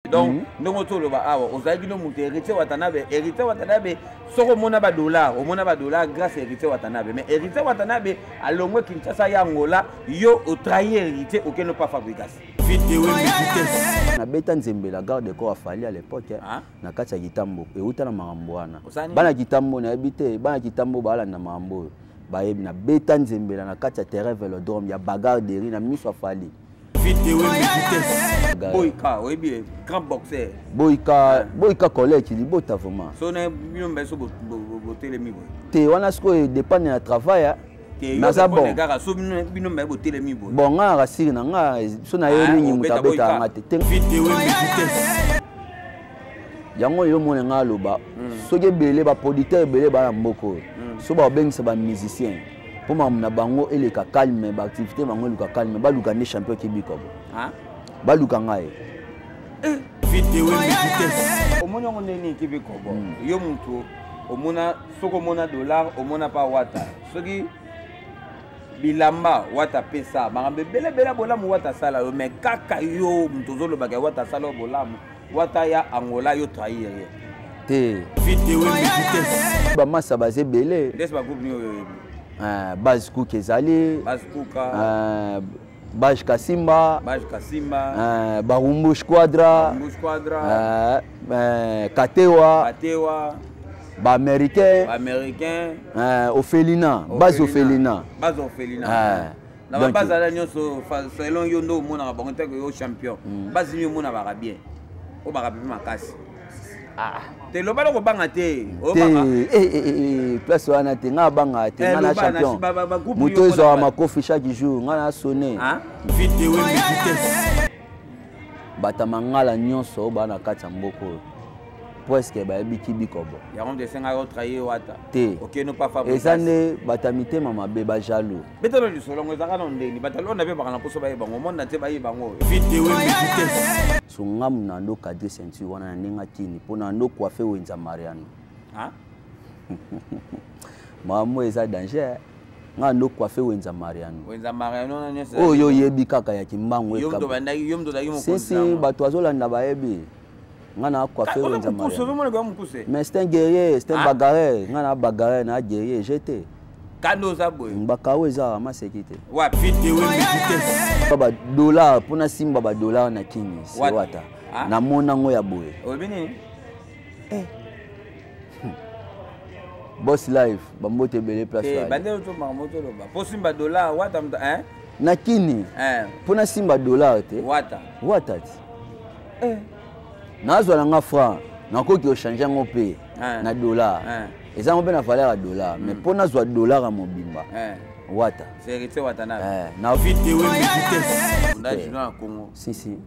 Donc ndenge otoloba awa, ozalaki no moto Héritier Watanabe. Héritier Watanabe, soki omona badollar, omona badollar grâce Héritier Watanabe. Mais Héritier Watanabe alongwe Kinshasa ya Angola, yo otrahir Héritier, okende pa Fabrigas. Nabeta nzembela garde corps afali à l'époque na kati ya Kitambo. Euta na makambo wana, bana Kitambo nayebi te, bana Kitambo baalanda makambo oyo bayebi. Nabeta nzembela na kati ya terrain Vélodrome ya bagarre de rue na miso afali. Boyka, oyebi grand boxer? Boyka, Boyka collègue libota vraiment. So na bino mbe so botelemi boye? Te, wana sikoyo dépendre na travail. Naza bon. Kaka so bino mbe botelemi boye? Bon, nga rasiri na nga so na ye ringi, moto abetaka nga te. Yango yo mona nga aloba, soki ebele baproducteur ebele baa na mboka oyo, so babengisa bamusicien mpo makambo na bango eleka calme, baactivité bango eluka calme, baluka nde champion Kibikobo, baluka ngai. Omoni yango ndeni Kibikobo, yo mutu omona, soki omona dollar, omona pa Wata, soki bilamba Wata pesa, makambo ebele ebele bolamu Wata asala yo, mais kaka yo moto ozolobaka Wata asala yo bolamu, Wata ya Angola, yo trahir ye. Te, bamasa baza ebele. Ndesi bagroupe nini oyo oyebi? Base Cook ezali. Base Kuka. Bage Kasimba. Bage Kasimba. Barumbu Squadra. Barumbu Squadra. Katewa. Katewa. Baaméricain. Baaméricain. Ofelina, base Ofelina. Base Ofelina. Na babazala nyonso, selon yo nde omonaka bango nteke yo champion, base nini omona baka bien, oyo baka pepe makasi te? Loba na kobanga te. Te, place wana te, nga abangaka te. Nga na champion, moto ezwaka makofi chaque jour, nga na sonne bato ya mangala nyonso oyo baa na kati ya mboka oyo, presque bayebi Kibikobo. Yango nde esengaki otrahir Wata? Te, eza nde bato ya mitema mabe, bajaloux. Betelo lisolo yango ezalaka na ndeni, bato alonda mpe baka na mposo bayeba yango, monde entier bayeba yango. So ngamu na ndo cadre ceinture wana na ndenge akini mpo na ndo coiffe Wenza Mariano, makambo eza danger. Nga ndo coiffe Wenza Mariano. Wenza Mariano na nyonso. Oyo oyebi kaka ya Kimbangu. Sisi, bato azolanda bayebi nga na coiffe Wenza Mariano, mais c'est un guerrier, c'est un bagarreur. Nga na bagarreur na guerrier jete. Kanda oza boye. Bakao eza maseki te. Wapi? Badollar mpona simba badollar na kini sewata, namona yango ya boye. Oyebi nini? Boss Life, bambote ebele place. Bande to makambo toloba mpo simba dollar, Wata na kini mpona simba dollar te. Wata. Wata ti nazwa na nga franc, nakoki kochange yango mpe na dollar, eza yango mpe na valeur ya dollar, mais mpo nazwa dollar ya mobimba, Wata. Héritier Watanabe. Na na Congo. Si si.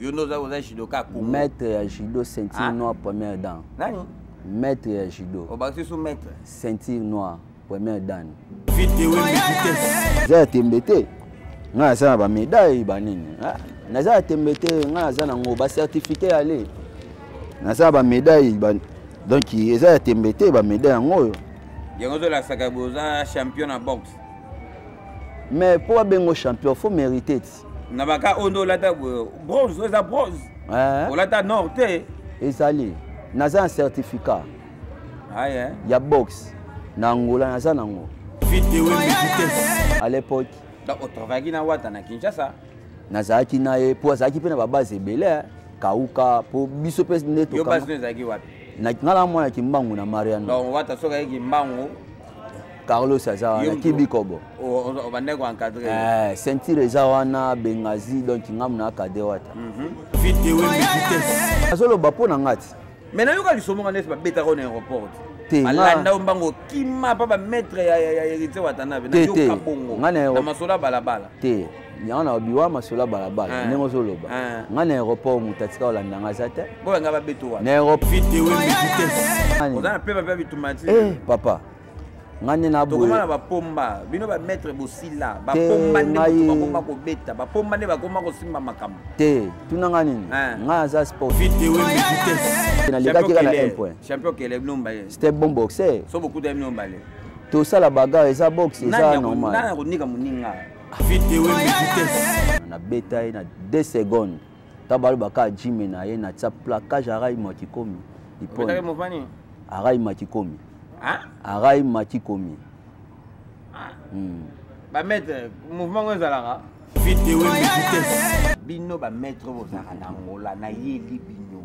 Yo nde oza judoka Congo. Maître ya judo, ceinture noire, première dan. Nani? Maître ya judo. Obakisi su maître. Ceinture noire, première dan. Eza ya tembe te, ngai naza na bamédaille banini, naza ya tembe te, ngai naza nango bacertificat ale, naza na bamédaille, donc eza ya tembe te, bamédaille yango oyo. Yango ozolakisaka boza champion na boxe. Mais mpo babengo champion, faut mériter ti. Na baka oyo nde olata boye, bronze, oyo eza bronze, olata nord te. Ezali, naza na certificat ya boxe na Angola, naza nango à l'époque. Donc otravaillaki na Wata na Kinshasa? Nazalaki na ye mpo azalaki mpe na babase ebele kauka mpo biso mpe nde. Yo base ezalaki wapi? Nga na mwana Kimbangu na Mariano. Donc Wata soki ayeki Mbangu? Carlos aza wana, Kibikobo. Obandaki koencadre? Ceinture eza wana, Bengazi, donc ngamu na akade Wata. Azoloba mpo na nga ti. Mais nayoka lisomo nga neti babetaka na aéroport. Te. Balanda yo mbango, okima mpa bamaître ya Héritier Watanabe. Nayoka bongo na masolo ya balabala. Te, yango na biwa masolo ya balabala ndenge ozoloba, nga na aéroport moto atika kolanda nga aza te. Boyanga babeto wana. Na aéroport. Oza na pema mpe bitumba ti. Papa, nga nde na tokoma na bapomba, bino bamaître bosila bapomba nde moto bakoma kobeta bapomba nde bakoma kosimba makambo. Te, tunanga nini, ngai aza sport, nalekaki kaka na 1 point. Champion kele bino mbale. C'était bon boxer. So bokuta bino mbale. Tosala bagarre, eza boxe, eza normal. Nani akonika moninga? Nabeta ye na 2 secondes. Ntango balobaka jime na ye natia placage arai makikomi. Ipone. Arai makikomi. Arai makikomi. Bamaître, mouvement ngo ezalaka bino bamaître bozalaka na Angola, nayeli bino,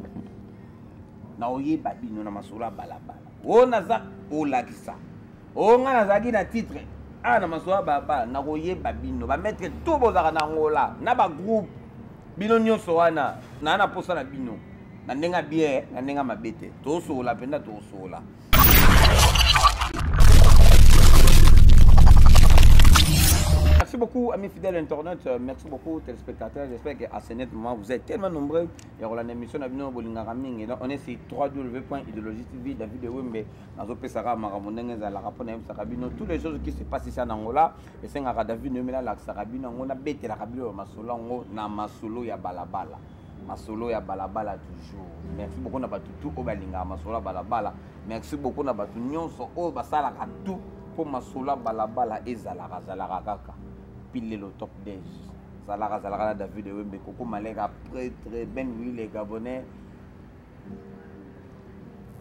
naoyeba bino na masolo ya balabala. Oyo naza kolakisa, oyo ngai nazalaki na titre awa na masolo ya balabala, nakoyeba bino bamaître to bozalaka na Angola na bagroupe bino nyonso wana. Naa na posa na bino na ndenge ya bien, na ndenge ya mabe te. Tosola mpenza, tosola. Merci beaucoup, amis fidèles internautes. Merci beaucoup, téléspectateurs. J'espère qu'à ce net moment, vous êtes tellement nombreux. Il y aura l'émission de Bolingaka Mingi. Donc, on est sur www.idéologie TV, David Wembe, nazopesaka makambo ndenge ezalaka mpo nayebisaka bino toutes les choses qui se passent ici en Angola. Esengaka David Wembe nalakisaka bino yango, nabetelaka bino ya masolo yango na masolo ya balabala. Masolo ya balabala toujours. Merci beaucoup na bato tout oyo balingaka masolo ya balabala. Merci beaucoup na bato nyonso oyo basalaka tout mpo masolo ya balabala ezalaka zalaka kaka. Pilelo top dej zalaka zalaka na David Wembe, Koko Maleka, prêtre Ben Wile Gabonais,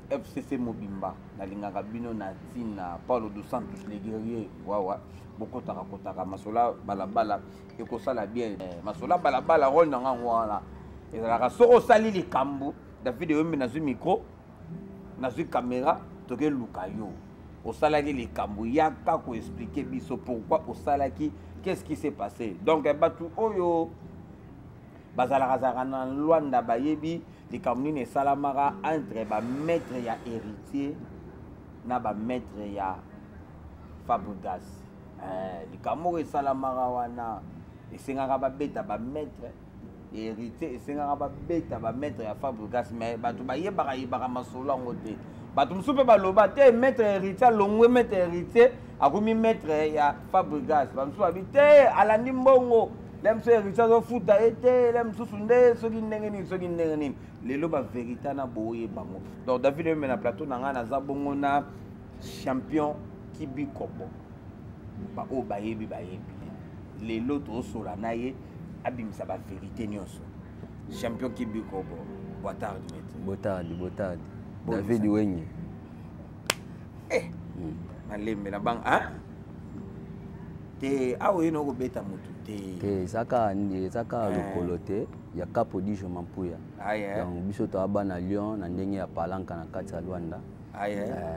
FCC mobimba, nalingaka bino na ntina. Paulo dos Santos le guerrier, wawa bokotaka kotaka masolo ya balabala ekosala bien. Masolo ya balabala, role na ngango wana ezalaka soki osali likambo, David Wembe, nazwi micro, nazwi caméra, tokeluka yo osalaki likambo, yaka koexpliquer biso pourquoi osalaki, qu'est-ce qui s'est passé. Donc bato oyo bazalaka zalaka na Lwanda bayebi likambo nini esalamaka entre bamaître ya Héritier na bamaître ya Fabregas. Likambo oyo esalamaka wana esengaka babeta bamaître Héritier, esengaka babeta bamaître ya Fabregas, mais bato bayebaka yebaka masolo yango te. Bato mosusu mpe baloba te maître Héritier alongwe, maître Héritier akomi maître ya Fabregas. Bamosusu babi te alandi mbongo, le mosusu Héritier azofuta ye te, le mosusu nde soki ndenge nini, soki ndenge nini. Lelo bavérité na boyeba yango. Donc David Wembe na plateau na ngai, naza bongo na champion Kibikobo. Baoyo bayebi bayebi. Lelo tozosola na ye, abimisa bavérité nyonso. Champion Kibikobo, boa tarde, maître. Boa tarde, boa tarde. David Wenge. Malembe na bang, hein? Te awa oye na okobeta motu te. Te, ezaka lokolo te ya Capo Dijo Mampuya. Donc biso toya bana Lyon na ndenge ya palanka na kati ya Luanda.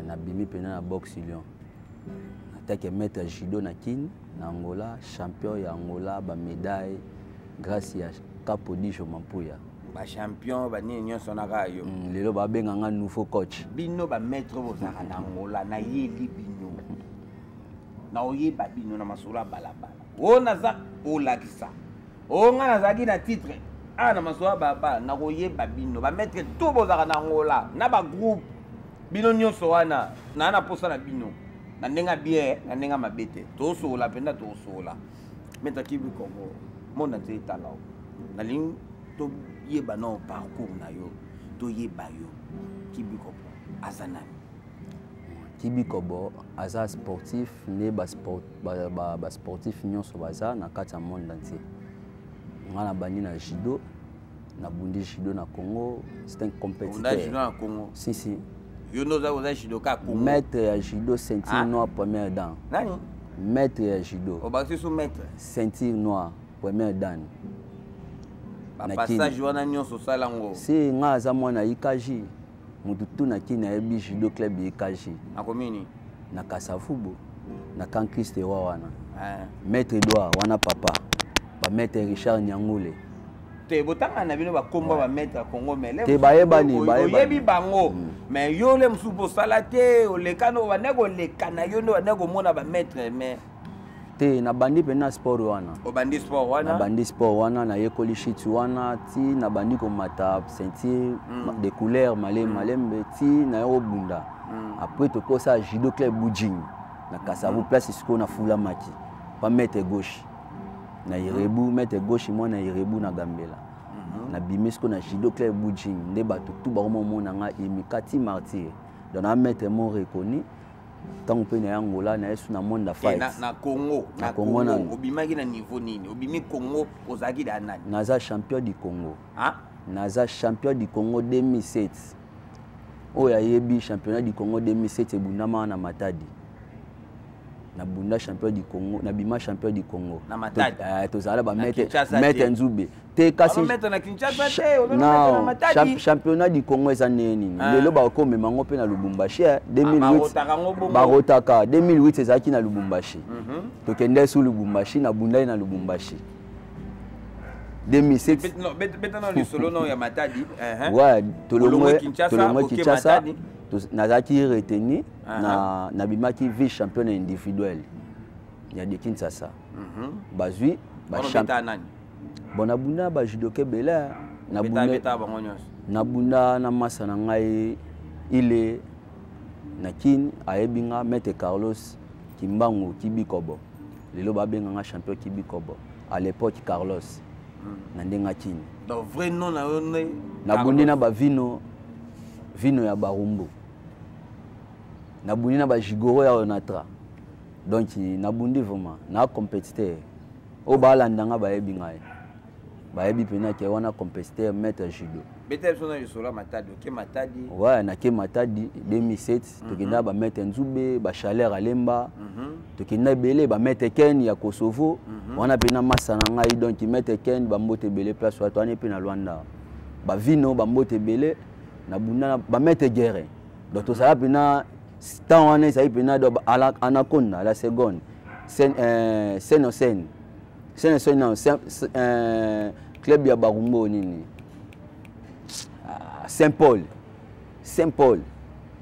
Nabimi mpena na boxe Lyon. Nataki maître judo na Kin, na Angola, champion ya Angola, ba médaille grâce ya Capo Dijo Mampuya. Ba champion banini nyonso na kaka yo. Lelo babenga nga nouveau coach. Bino ba maître bozalaka na Angola, nayeli bino, naoyeba bino na masolo ya balabala. Oyo naza kolakisa, oyo ngai nazalaki na titre awa na masolo ya balabala, nakoyeba bino bamaître to bozalaka na Angola na bagroupe bino nyonso wana. Naa na posa na bino na ndenge ya bien, na ndenge ya mabe te. Tosola mpenza, tosola. Maître Kibikobo, monde entier etala o. Nalingi toyeba na parcours na yo, toyeba yo. Kibikobo aza nani? Kibikobo aza sportif nde basportif nyonso baza na kati ya monde entier. Nga nabandi na judo, nabundi judo na Congo, c'est un compétiteur. Judo na Congo? Si, si. Yo nde oza judoka Congo? Maître ya judo, ceinture noire, première dan. Nani? Maître ya judo. Obakisi su maître? Ceinture noire, première dan. Bapassage wana nyonso osala yango? Si, nga aza mwana IKJ. Motu tu na Kini ayebi judo club IKJ. Na komini? Na Kasavubu, na camp Christ wa wana. Maître Edouard wana papa, ba maître Richard Nyangule. Te botanga na bino bakomba ba maître ya Congo, mais te bayebani, bayebani. Oyebi bango. Mais yo le mosusu bosala te, oleka no banda koleka na yo nde banda komona ba maître, mais te nabandi mpenza sport wana. Obandi sport wana? Nabandi sport wana, nayekoli shit wana ti nabandi komata ceinture de couleur malembe malembe ti naye kobunda. Après tokosala judo club Bujing na Kasavu, place sikoyo nafulamaki pa maître gauche na Irebu, maître gauche mwana Irebu na Gambela. Nabimi sikoyo na judo club Bujing nde bato tu bakomomona nga imikati martyr. Donc na maître mo reconnu. Ntango mpe na ya Angola, na yesu na monde ya fight. Na, na Congo, na Congo, Congo obimaki na niveau nini? Obimi Congo, ozalaki da nani? Naza champion du Congo. Ah? Naza champion du Congo 2007. Oyo ayebi championnat du Congo 2007 ebundama na Matadi. Nabunda champion du Congo, nabima champion du Congo. Na Matadi. Tozala ba maître Nzube te, kasi non, championnat du Congo eza ndenge nini? Lelo bakomema yango mpe na Lubumbashi. 2008 barotaka, 2008 ezalaki na Lubumbashi. Tokende su Lubumbashi, nabundai na Lubumbashi 2007. Betana lisolo no ya Matadi. Ouais, tolongwe Kinshasa, nazalaki retenu, nabimaki vice champion individuel ya de Kinshasa. Bazwi. Bon, nabunda bajudoka ebele. Nabunda na masa na ngai ile na Kini, ayebi nga, maître Carlos Kimbangu Kibikobo. Lelo babenganga champion Kibikobo, à l'époque Carlos na ndenge akini. Donc vrai nom na yo nde? Nabundi na bavino vino ya Barumbu, nabundi na bagigoro ya Onatra. Donc nabundi vraiment na compétiteur oyo balanda nga, bayebi ngai, bayebi mpena ke wana compétiteur, maître judo. Beta biso na lisolo ya Matadi. Oke Matadi? Ouais, nake Matadi 2007. Tokenda bamaître Nzube, bachaleur Alemba. Tokenda ebele, bamaître Ken ya Kosovo. Wana mpena masa na ngai. Donc maître Ken, bambote ebele place wana. Towana mpe na Lwanda, bavino, bambote ebele. Nabunda bamaître Guerre. Donc tozala mpena temps wana ezali mpena Anaconda la seconde scène, scène scène scène scène, non, club ya Barumbo nini, Saint Paul, Saint Paul.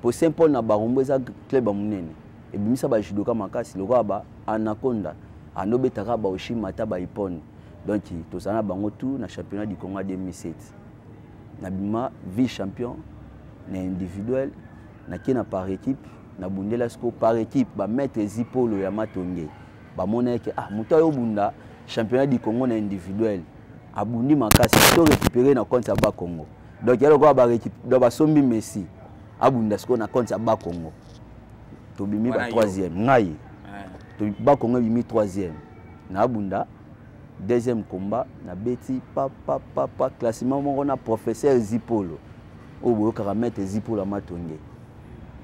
Po Saint Paul na Barumbo eza club ya monene, ebimisa bajudoka makasi lokola ba Anaconda, andobetaka baoshima ata baipone. Donc tozala na bango tout na championnat du Congo 2007. Nabima vice champion na individuel. Nake na par équipe, nabundela siko par équipe bamaître Zipolo ya Matonge. Bamona eke ah, moto ayo obunda championnat du Congo na individuel, abundi makasi, to récupérer na compte ya Bakongo. Donc ya lokola basombi Messi, abunda sikoyo na compte ya Bakongo. Tobimi ba troisième, ngai Bakongo ebimi troisième, naabunda deuxième combat, nabeti papapapa classement moko na professeur Zipolo oyo boyokaka, maître Zipolo ya Matonge,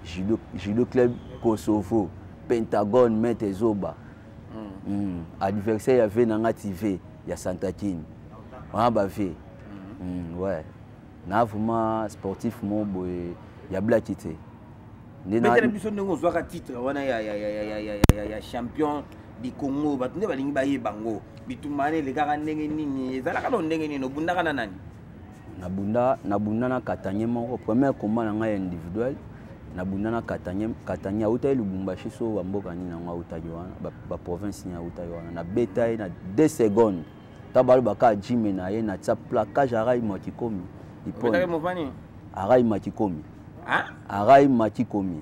judo, judo club Kosovo, Pentagone, maître Zoba. Adversaire ya ve na nga TV ya Santakini wana bave. Ouais, na vraiment sportif mo boye ya blaki te. Betela biso ndenge ozwaka titre wana ya champion du Congo. Bato nde balingi bayeba yango. Bitumba wana elekaka ndenge nini? Ezalaka no ndenge nini? Obundaka na nani? Nabunda na Katanye moko. Premier combat na ngai ya individuel, nabunda na Katanye. Katanye autaki Lubumbashi, so bamboka nini yango autaki wana, baprovince nini autaki wana. Nabeta ye na 2 secondes. Ta balobaka ajime na ye, natia placage arai makikomi. Arai makikomi, arai makikomi.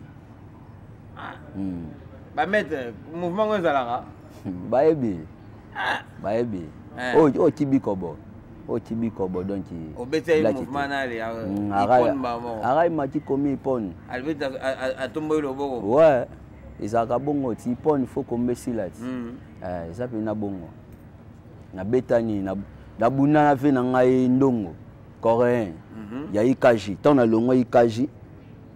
Bamaître, mouvement ngo ezalaka? Bayebi, bayebi. Oyo Kibikobo, oyo Kibikobo. Donc arai makikomi ipone. Atomboli loboko. Ouais, ezalaka bongo ti ipone, faut komba esila ti. Eza mpena bongo. Nabetani, nabunda na ve na ngai ndongo coréen ya Ikaji. Ntango nalongwa Ikaji,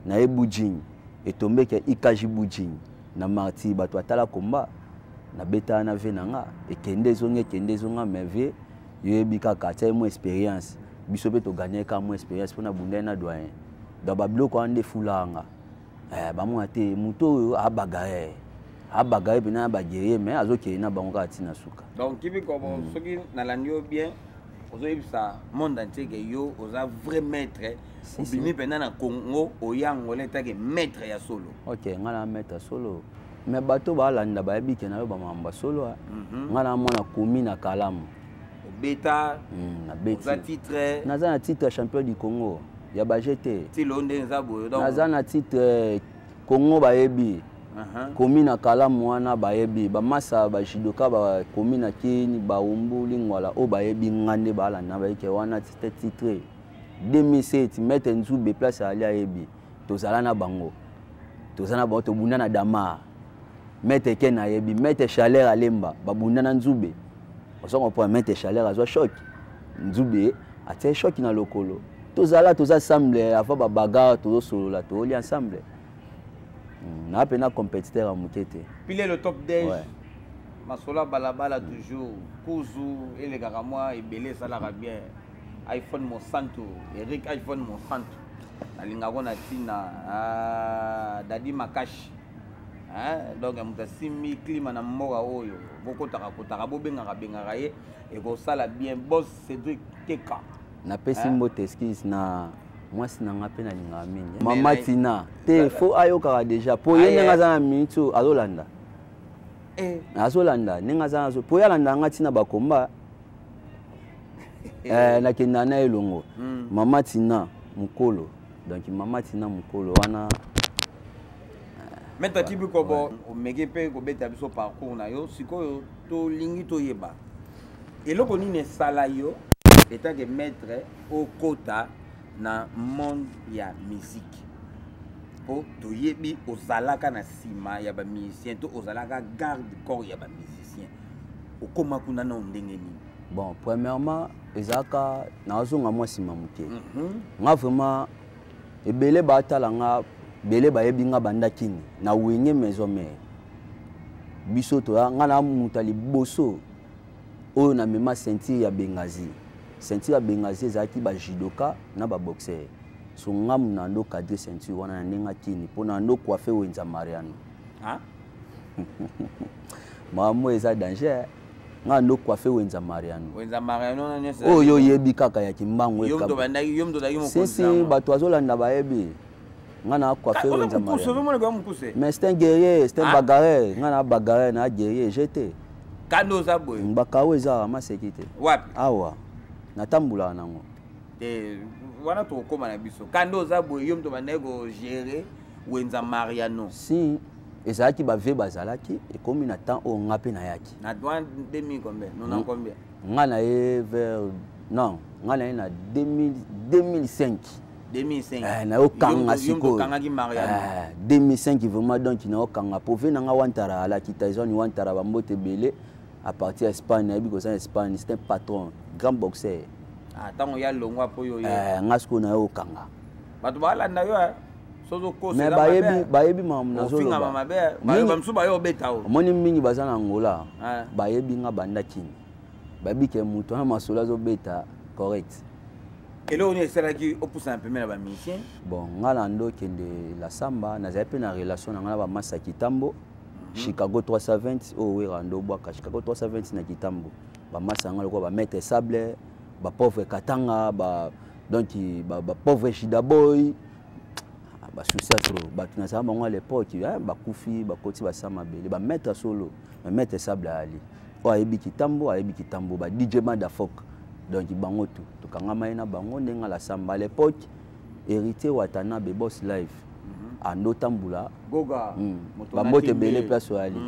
naye Bujing, etombeki ya Ikaji Bujing na Marti. Bato atala komba nabetaka na ve na nga, ekende ezonga, ekende ezonga. Mais ve yoyebi kaka, atia ye mwa expérience, biso mpe toganye kaka mwa expérience mpo nabunda ye na doyen. Donc babiloko wana nde efulaka nga. Bamona te moto oyo abagaye, abagaye mpena na baguerrier, mais azokende na bango kaka ntina suka. Donc Kibikobo, soki nalandi yo bien, ozoyebisa monde entier ke yo oza vrai maître, obimi mpenza na Congo, oya Angola etake maître ya solo. Ok, ngai na maître ya solo, mais bato balanda bayebi ke nayoba makambo ya solo. Ngai na mwana komi na Kalamu. Obeta? Nabeti. Oza titre? Naza na titre ya champion du Congo ya baje te. Tilo nde eza boye. Naza na titre Congo, bayebi. Komi na Kalamu wana bayebi, bamasa bajudoka bakomi na Kini, Baumbu, Lingwala oyo bayebi nga nde balanda bayeke wana tite titre 2007. Maître Nzube, place ali ayebi, tozala na bango. Toza na bango, tobunda na Damar. Maître Ken ayebi, Maître Chaleur alemba, babunda na Nzube. Ozo comprendre, Maître Chaleur azwa choc. Nzube atie choc na lokolo. Tozala toza ensemble avant ba bagarre tozosolola toli ensemble. Na pena compétiteur ya moke te. Pile le top déj. Ouais. Masolo ya balabala toujours kuzu elekaka mwa ebele esalaka bien. iPhone mosantu, Eric iPhone mosantu. Nalingako na ntina ah, Dadi Makashi. Hein? Donc moto asimbi climat na mboka oyo bokotaka kotaka bobengaka bengaka ye ekosala bien. Boss Cédric Teka. Napesi mbote excuse na mwasi na nga mpe nalingaka mingi. Mama Tina te fo ayokaka déjà po ye ndenge aza na minute oyo azolanda. Azolanda ndenge aza nazo po ye alanda nga ntina bakomba. Nakendaka na elongo. Mama Tina mokolo, donc mama Tina mokolo wana. Maître Kibikobo, omeki mpe kobeta biso parcours na yo. Sikoyo tolingi toyeba eloko nini esala yo etant que maître okota na monde ya musique, po toyebi ozalaka na nsima ya bamusicien to ozalaka garde corps ya bamusicien, okoma kuna na ndenge nini? Bon, premièrement ezalaka nazonga mwa nsima moke. Nga vraiment ebele baatala nga, ebele bayebi nga banda kini na Wenge Maison Mère. Biso toya nga na moto ya liboso oyo namema ceinture ya Bengazi. Ceinture ya Bengazi ezalaki ba judoka na ba boxeur. So nga na ndo cadre ceinture wana na ndenge kini mpo na ndo coiffe Wenza Mariano. Makambo eza danger. Nga ndo coiffe Wenza Mariano. Wenza Mariano na nyonso. Oyo oyebi kaka ya Kimbangu. Yo mto bandaki, yo mto ozalaki mokonzi. Si si, bato azolanda bayebi. Nga na coiffe Wenza Mariano. Mais c'est un guerrier, c'est un bagarreur. Nga na bagarreur, na guerrier, j'étais. Kando oza boye. Bakao eza maseki te. Wapi? Awa. Natambulaka nango. Te wana tokokoma na biso. Kando oza boye, yo mto bandaki ko gérer Wenza Mariano. Si ezalaki ba vie bazalaki ekomi na temps oyo nga mpe nayaki. Na 2000 combien? Non, combien? Nga na ye vers non, nga na ye na 2000 2005. 2005. Nayokanga sikoyo. 2005 vraiment, donc nayokanga po ve nanga Wantara alaki Tyson Wantara bambote ebele à partir ya Espagne, nayebi koza na Espagne, c'est un patron, grand boxeur. Ah, tango ya longwa po yo. Nga sikoyo nayokanga. Bato balanda yo. Mais bayebi bayebi makambo nazoloba. Omoni mingi baza na Angola, bayebi nga banda kini. Bayebi ke moto wana masolo azobeta correct. Eloko nini esalaki opusana pembeni na bamusicien? Bon, nga na ndo kende la samba, nazali mpe na relation na nga na bamasa ya Kitambo. Chicago 320 oyo wera ndo obwaka Chicago 320 na Kitambo. Bamasa yanga lokola bamaître sable, bapauvre Katanga, ba donc bapauvre Shida Boy, basusi ya trop. Bato nazala bango à l'époque bakufi, bakoti basa mabele, bamaître solo, bamaître sable ayali oyo ayebi Kitambo, ayebi Kitambo, ba DJ Madafok, donc bango tout tokangama ye na bango ndenge la samba. À l'époque Héritier Watanabe Boss Live ando tambula Goga bambote ebele place oyo ali.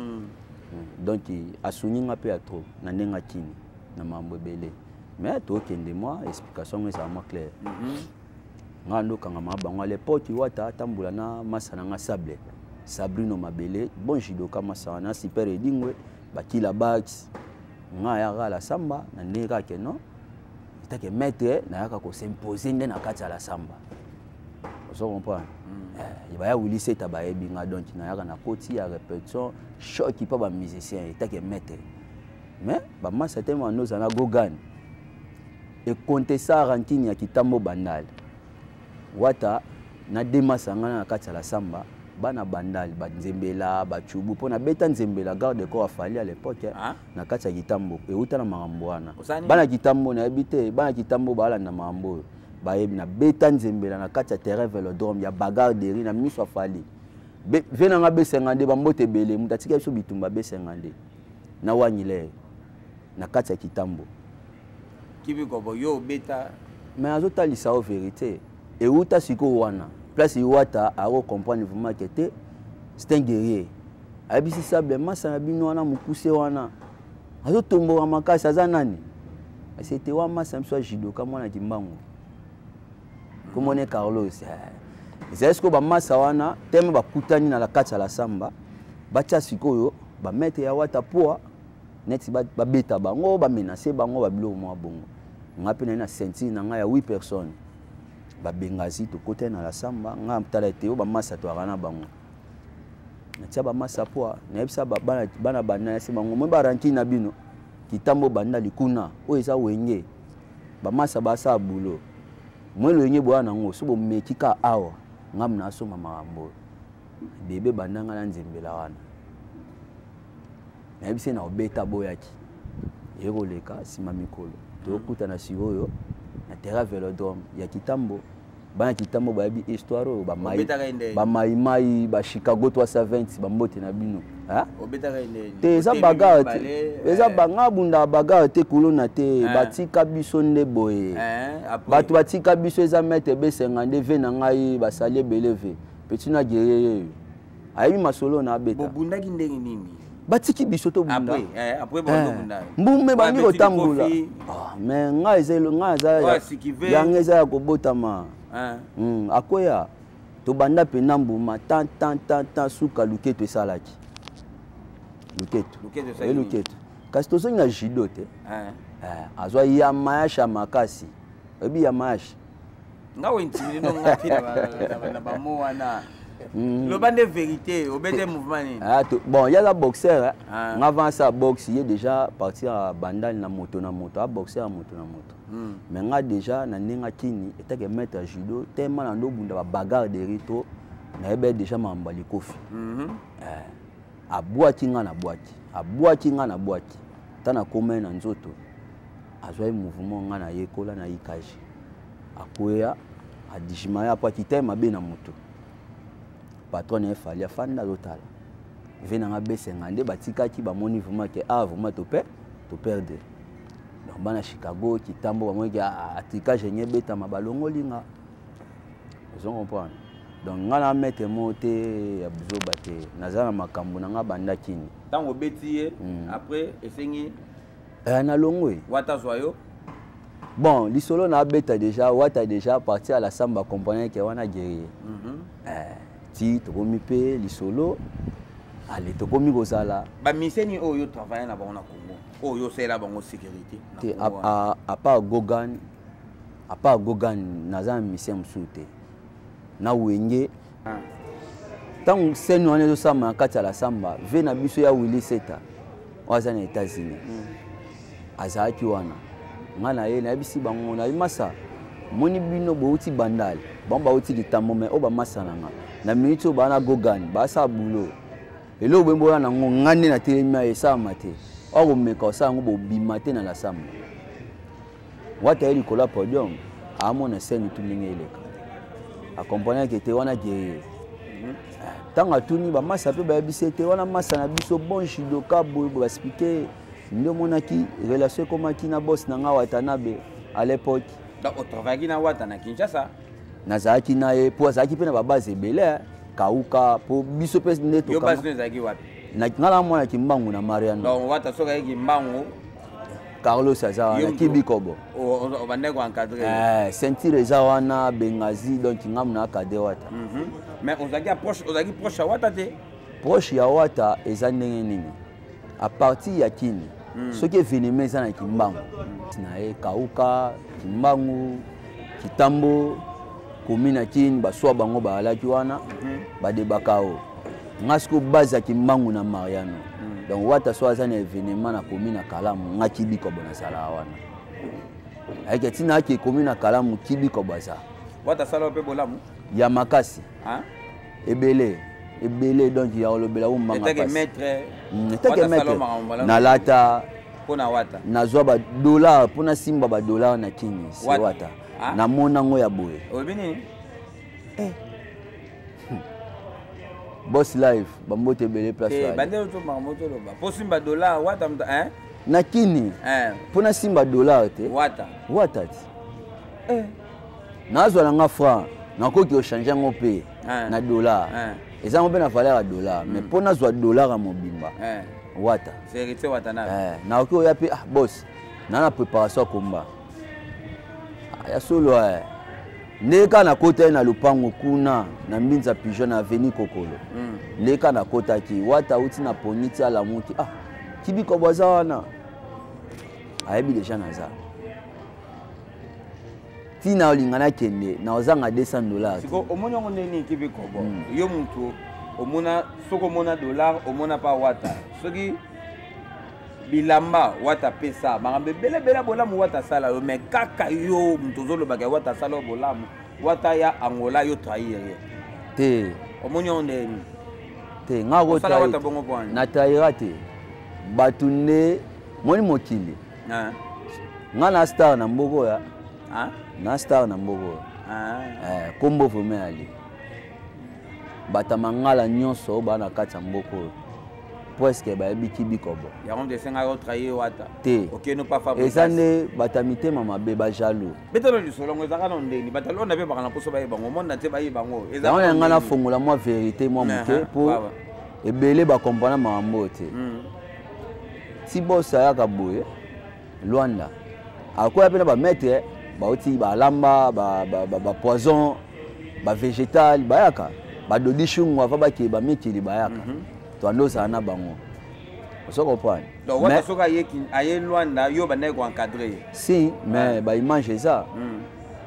Donc asungi nga mpe ya trop na ndenge akini na mambo ebele, mais tokende mwa explication ngo ezala mwa claire. Nga ndokangama bango à l'époque Wata atambola na masa na nga Sable Sabrino Mabele, bon judoka, masa wana super edingwe bakila bax. Nga ayaka la samba na ndenge kaka ke non etake maître nayaka kosimpose nde na kati ya la samba, ozo comprendre? Baya wili seta bayebi nga, donc nayaka na koti ya répétition choc mpa bamusicien etake maître. Mais bamasa te wana oza na Gogan ekontesa rankine ya Kitambo Bandal Wata na demasa nga na kati ya la samba bana Bandal banzembela bachubu mpo nabeta nzembela garde corps afali à l'époque na kati ya Kitambo euta na makambo wana. Bana Kitambo nayebi te, bana Kitambo baalanda makambo oyo bayebi. Nabeta nzembela na kati ya terrain Velodrome ya bagarre de riz na miso afali ve nanga besenga nde bambote ebele moto atika biso bitumba besenga nde na wangile na kati ya Kitambo. Kibikobo yo obeta. Mais azotalisa yo vérité euta sikoyo wana place Wata ako comprendre vraiment que te c'est un guerrier. Ayebisi Sable masa na bino wana mokuse wana azotomboka makasi aza nani? C'était wa masa biso ya judoka mwana Kimbangu komone Carlos. Ezali sikoyo bamasa wana teme bakutani na kati ya la samba, batia sikoyo bamaître ya Wata poa neti babeta bango, bamenace bango, babiloko mwa bongo. Nga mpe naye na ceinture na ngai ya 8 personnes, babengazi tokotani na la samba. Nga tala ete oyo bamasa toyaka na bango, natia bamasa poa, nayebisa bana banda nasi bango moi baranki na bino kitambo banda likuna oyo eza Wenge, bamasa basala bulo moi loyenge boya nango. So bomeki ka awa, ngamu nasomba makambo oyo bebe banda nga na nzembela wana, nayebisi ye na obeta boyaki eye koleka. Nsima mikolo tokutana sikoyo na terrain Velodrome ya Kitambo. Bana Kitambo bayebi histoire oyo, bamaimai ba Chicago 320, bambote na bino te. Eza bagarre te, eza banga bundaka bagarre te, kuluna te. Batika biso nde boye, bato batika biso. Eza maître Besenga nde ve na ngai, basali ebele ve petit na guerrier yeyo ayebi masolo na abeta. Bobundaki ndenge nini? Batiki biso tobunda, mbumbe bandi kotambola, mais ngai eza ngai aza yango eza ya kobotama. Akoya tobanda mpena mbuma tan tan tan tan, suka luketo esalaki luketo e luketo, kasi tozongi na judo te. Azwa yamayashi ya makasi, oyebi yamayashi? Nga ointimide no nga te na bamo wana. Loba nde vérité, obete mouvement nini? Ah, bon, ye aza boxeur. Nga avant asa boxe, ye déjà partir ya Bandali na moto na moto, aboxer ya moto na moto. Mais nga déjà na ndenge akini etake maître ya judo, tellement na ndobunda babagarre de rito, nayebi déjà makambo ya likofi. Abwaki nga, na bwaki, abwaki nga, na bwaki, ta nakomai na nzoto, azwaki mouvement nga nayekola na ikaji, akweya, adijima ye apo akita ye mabe na moto. Patron na ye Fali afanda azotala ve nanga Besenga nde batikaki, bamoni vraiment ke ah, vraiment tope toperdre. Donc bana Chicago Kitambo bamoni ke atricage enye ebetama, balongoli nga. Ozo comprendre? Donc nga na maître moko te ya buzoba te, naza na makambo na nga banda kini. Ntango obeti ye, après esengi Nalongwe. Wata zwa yo? Bon, lisolo na abeta déjà, Wata déjà parti à la samba, comprendre ke wana guerrier. Ti tokomi mpe lisolo ale tokomi kozala. Bamiseni oyo travaille na bango na Congo, oyo osalela bango sécurité? Te, à part Gogan, à part Gogan, naza na musicien mosusu te na Wenge. Ntango scène wana ezosalama na kati ya la samba, ve na biso ya Willi Seta oyo aza na États-Unis azalaki wana. Ngai na ye nayebisi bango, nayebi masa moni bino bouti Bandale, bango bauti Kitambo, mais oyo bamasa na nga na minute oyo baa na Gogan, basala bulo eloko boye boya nango. Ngai nde natelemi aye, esalama te, oyo komeka osala yango, bobima te na la samba. Wata ye likolo ya podium, amona scène tu ndenge eleka, akompanaki ete wana guerrier. Ntango atuni bamasa mpe bayebisi ete wana masa na biso bon judoka boye boye, basplike nde omonaki relation ekomaki na boss na nga Watanabe à l'époque. Donc otravaillaki na Wata na Kinshasa? Nazalaki na ye mpo azalaki mpe na babase ebele kauka mpo biso mpe nde. Yo base no ezalaki wapi? Nga na mwana Kimbangu na Mariano. Donc Wata soki ayeki Mbangu, Carlos aza wana, Kibikobo. Obandaki koencadre? Ceinture eza wana, Bengazi, donc ngamu na akade Wata. Mais ozalaki ozalaki proche ya Wata te? Proche ya Wata eza ndenge nini? À partir ya Kini, soki événement eza na Kimbangu na ye kauka, Kimbangu, Kitambo, komi na Kini, baswa bango bazalaki wana, badebaka o nga sikoyo base ya Kimbangu na Mariano. Donc Wata so aza na événement na komi na Kalamu, nga Kibikobo nazalaka wana, ayeke ntina ake ekomi na Kalamu, Kibikobo aza. Wata asala mpe bolamu? Ya makasi, ebele ebele, donc ya kolobela umbanga. Etake maître, nalata mpona Wata. Nazwa badollar mpo nasimba badollar na Kini se Wata namona yango ya boye. Olobi nini? Boss Live, bambote ebele place. Bandelo to makambo toloba mpo simba dollar Wata moto? Na Kini mpo nasimba dollar te. Wata? Wata ti nazwa na nga franc, nakoki ochange yango mpe na dollar, eza yango mpe na valeur ya dollar, mais mpo nazwa dollar ya mobimba, Wata. Nakoki oya mpe: "Ah boss, na préparation ya komba ya solo." Nde kaka nakotaki na lopango kuna na Mbinza Pigeon na avenue Kokolo. Nde kaka nakotaki, Wata auti na poni ti alamuki, ah, Kibikobo aza wana. Ayebi deja naza. Tina olinga nakende na ozanga $200. Siko omoni yango ndenge nini Kibikobo? Yo mutu omona soki omona dollar omona pa Wata. Soki bilamba Wata pesa makambo ebele ebele bolamu Wata asala yo, mais kaka yo mutu ozolobaka Wata asala yo bolamu, Wata ya Angola yo trahir ye. Te. Omoni yango ndenge nini? Te, nga ko Osala Wata bongo po ani? Na trahira te. Bato nde moni mokili. Nga na star na mboko ya. Na star na mboko. Kombo vraiment ali. Bata mangala nyonso ba na kati ya mboko oyo. Presque bayebi Kibikobo. Yango nde esengaka otrahir Wata. Te. Okende pa Fabrigas. Eza nde bata mitema mabe ba jaloux. Betelo lisolo ngo ezaka na ndeni bata londa pe bakana poso baye bango monde entier baye bango. Yango na nga na fongola mwa vérité mwa moke po ebele ba comprendre makambo te. Ti boss ayaka boye Luanda akoya pe na ba maître bauti balamba ba poison ba végétal bayaka ba dodi shungu ava bakeye ba mikili bayaka. Toando ozala na bango. Ozo comprendre? Donc wata soki aye aye Luanda yo bandaki ko encadrer ye. Si, mais ba image eza.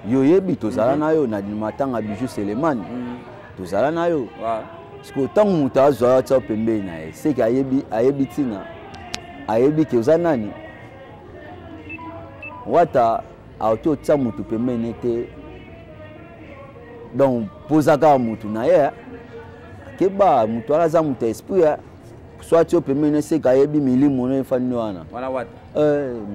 Yo yebi tozala na yo na matanga Bijou Selemani. Tozala na yo. Parce que tango moto azwa yo atia pembeni na ye, c'est que ayebi, ayebi tina. Ayebi ke oza nani. Wata aoki otia moto pembeni te. Donc poza kaka moto na ye. Keba moto wana aza moto ya esprit. Soit yo pembeni seka ayebi milimo no efandi wana. Wana wata.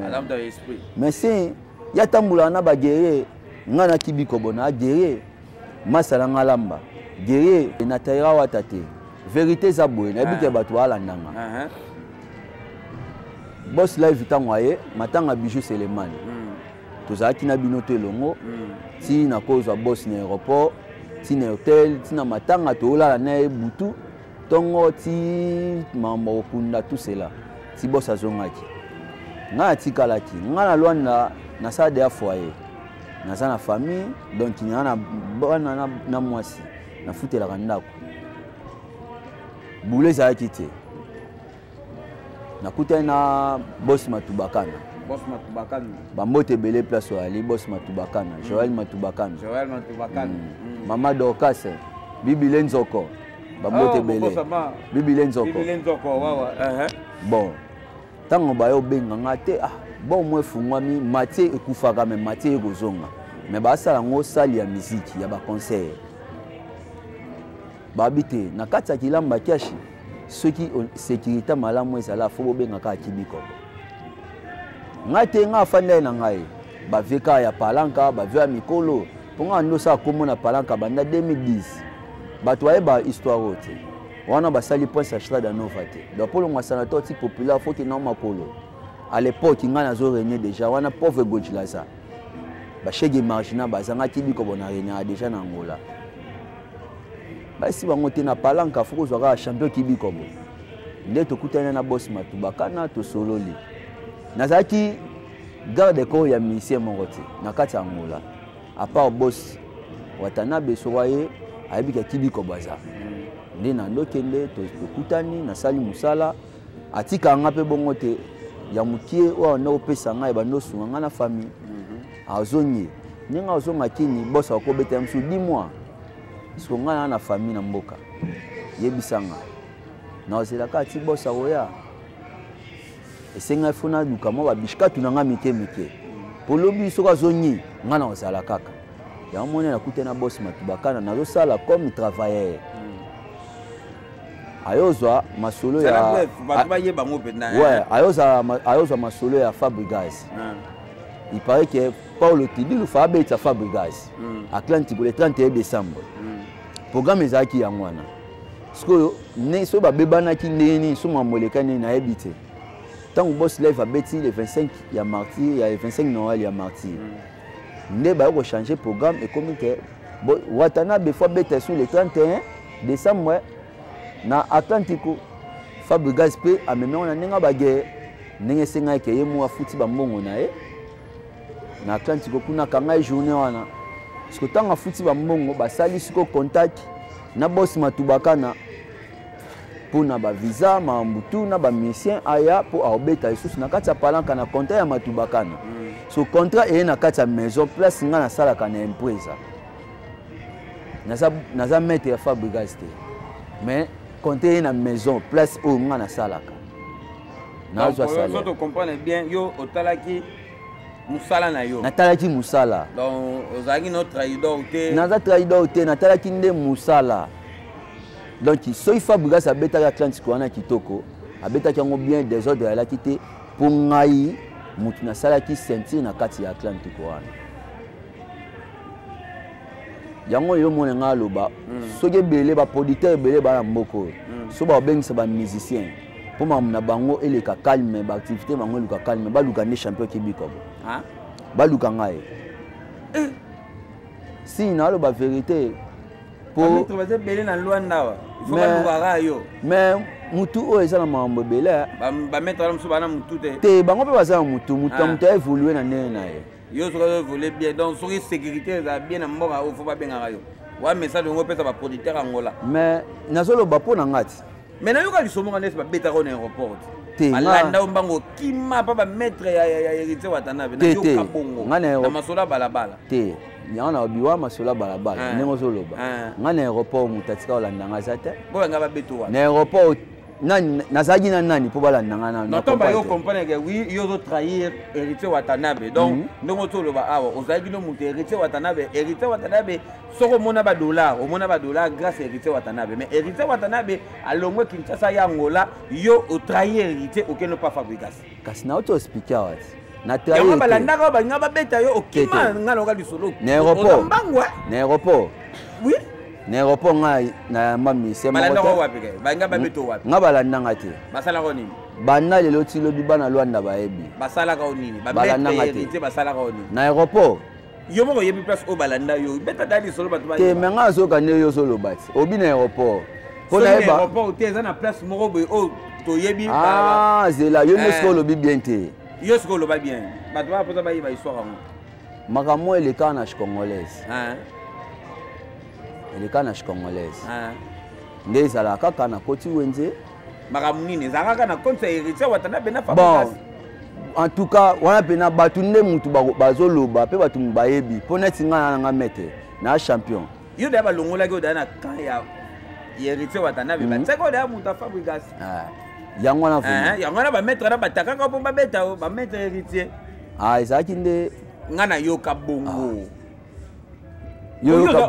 Aza moto ya esprit. Mais si ya tambola na ba guerrier, nga na Kibikobo na guerrier, masala nga lamba. Guerrier na taira wata te. Vérité eza boye, nayebi ke bato balandanga. Boss live tango aye, matanga Bijou Selemani. Tozalaki na bino to elongo. Ti na kozwa boss na aéroport, ti na hôtel, ti na matanga tolala na ye butu. Tongo ti mambo okunda tout cela. Ti boss azongaki. Nga atikalaki, nga na Luanda na sala deya foyer. Naza na famille, donc nga na bana na mwasi, nafutelaka ndako. Boulot ezalaki te. Nakutani na boss Matubakana. Boss Matubakana. Bambote ebele place oyo ali boss Matubakana, Joël Matubakana. Joël Matubakana. Mama Dorcas, Bibile Nzoko. Bambote ebele. Bibile Nzoko. Bibile Nzoko, wawa. Bon, tango bayo benga nga te, ah, bon moi fungwami, Mathieu ekufaka mais Mathieu ekozonga. Mais ba sala ngo salle ya musique, ya ba concert. Babi te, na kati ya kilamba kiashi, soki sécurité malamu ezala, fo bobenga kaka Kibikobo. Ngai te, ngai afandai na ngai. Ba vieux kaka ya Palanka, ba vieux ya mikolo. Po ngai ando sala kombo na Palanka banda 2010. Bato bayeba histoire oyo te. Wana basali Prince ya Strada Nova te. Donc po longwa sanateur ti populaire, faut kende na makolo. À l'époque, ngai nazo régner déjà. Wana pauvre Godjilaza. Ba chege marginal bazanga Kibikobo na régner déjà na Angola. Basi bango te na Palanka, faut kozwa kaka champion Kibikobo. Nde tokutani na boss Matubakana, tosololi. Nazalaki garde corps ya musicien moko te na kati ya Angola. À part boss Watanabe soka ye ayebi ka Kibikobo aza. Nde na ndokende tokutani, nasali musala, atika nga pe bongo te ya mokie oyo anda kopesa ngai bando osunga ngai na famille. Azongi ndenge azonga kini boss akobeta ya mosusu 10 mois. Parce que ngai na famille na mboka. Yebisanga. Naozelaka ati boss akoya. Esengai fo naluka mwa babishkatu na ngai mike mike. Po lobi soki azongi, ngai naozala kaka. Yango moni nakutani na boss Matubakana, nazosala comme travailleur. Ayozwa masolo ya Zala bref, bato bayeba yango mpenza, hein? Ouais, ayozwa masolo ya Fabregas. Il paraît que Paulo Tidilu fa abetisa Fabregas. Atlantique le 31 décembre. Programme ezalaki yango wana. Sikoyo, ne so babebanaki ndenge nini, so mambo eleka nini, nayebi te. Ntango boss live abeti le 25 ya martyr, ya 25 Noël ya martyr. Nde bayo ko changer programme ekomi ke Watanabe faut abeta sur le 31 décembre na Atlantico. Fabregas pe amemi yango na ndenge ba guerre, ndenge esengaki ke ye moko afuti ba mbongo na ye na Atlantico kuna akanga ye journée wana. Siko ntango afuti bambongo, basali siko contact na boss Matubakana mpona bavisa, makambo tu na bamusicien aya mpo aobeta lisusu na kati ya palanka na contrat ya Matubakana. So contrat eye na kati ya maison, place nga nasalaka na Impresa. Naza maître ya Fabrigas te, mais contrat eye na maison, place oyo nga nasalaka, nazwa salaire. So tocomprendre bien, yo otalaki mosala na yo? Natalaki mosala. Donc ozalaki no trahidor te? Naza trahidor te, natalaki nde mosala. Donc soki Fabrigas abetaki Atlantique wana kitoko, abetaki yango bien, désordre ayalaki te, mpo ngai motu nasalaki ceinture na kati ya Atlantique wana. Yango yo mona ngai aloba, soki ebele baproducteur ebele baa na mboka oyo, so babengisa bamusicien mpo makambo na bango eleka calme, baactivité bango eluka calme, baluka nde champion Kibikobo, baluka ngai. Si naaloba vérité. Po baza ebele na Lwanda awa, il faut balukaka yo. Mais mutu oyo eza na makambo ebele. Bamaître wana mosusu baa na mutu te. Te, bango mpe baza na mutu. Mutu ya mutu aévolue na ndenge na ye. Yo soki oévolue bien, donc soki sécurité ezala bien na mboka oyo, faut babengaka yo. Wa message ongo opesa baproducteur Angola? Mais nazoloba mpo na nga ti. Mais nayoka lisomo nga ndesi babetaka oyo na aéroport. Te. Balanda yo mbango, okima mpa bamaître ya Héritier Watanabe. Nayoka bongo na masolo ya balabala. Te, yango na biwa masolo ya balabala, ndenge ozoloba, nga na aéroport moto atika kolanda nga aza te. Boyanga babeto wana na aéroport nani nazalaki na nani mpo balanda nga? Na ntomba yo comprendre que oui, yo ozotrahir Héritier Watanabe. Donc ndenge ozoloba awa, ozalaki no moto Héritier Watanabe. Héritier Watanabe, soki omona badollar, omona badollar grâce Héritier Watanabe. Mais Héritier Watanabe alongwe Kinshasa ya Angola, yo otrahir Héritier, okende pa Fabrigas. Kasi nauti oexpliquer awa ti. Yango balandaka, balinga babeta yo, okima. Nga naoka lisolo. Na aéroport. Mbangu. Na aéroport. Oui. Na aéroport ngai nayamba musicien. Balandaka wapi? Balinga babeto wapi? Nga balandanga te. Basalaka nini? Banda lelo ti lobi, bana Lwanda bayebi. Basalaka o nini? Balandanga te. Basalaka o nini? Na aéroport. Yo moko oyebi place oyo balanda yo. Beta da lisolo, bato. Te, me nga azoyoka nde yo ozoloba ti obi na aéroport. Mpo nayeba aéroport te, eza na place moko boye oyo toyebi. Ah, zela, yo nde sikoyo olobi bien te. Yo sikoyo oloba bien, bato baa mposa bayeba histoire yango. Makambo oyo elekaka na congolaise, elekaka na congolaise nde ezalaka kaka na koti wenze. Makambo nini ezalaka kaka na compte ya Héritier Watanabe na? Bon, en tout cas wana mpena bato nde mutu bazoloba mpe bato bayebi, mpo neti ngai na nanga maître na champion. Yo daya balongolaki oyo daya na camp ya Héritier Watanabe, batiaki oyo daya moto ya Fabrigas. Yango wana. Yango wana bamaître na batakaka mpo babeta o bamaître Héritier. Ah, ezalaki nde. Nga nayoka bongo.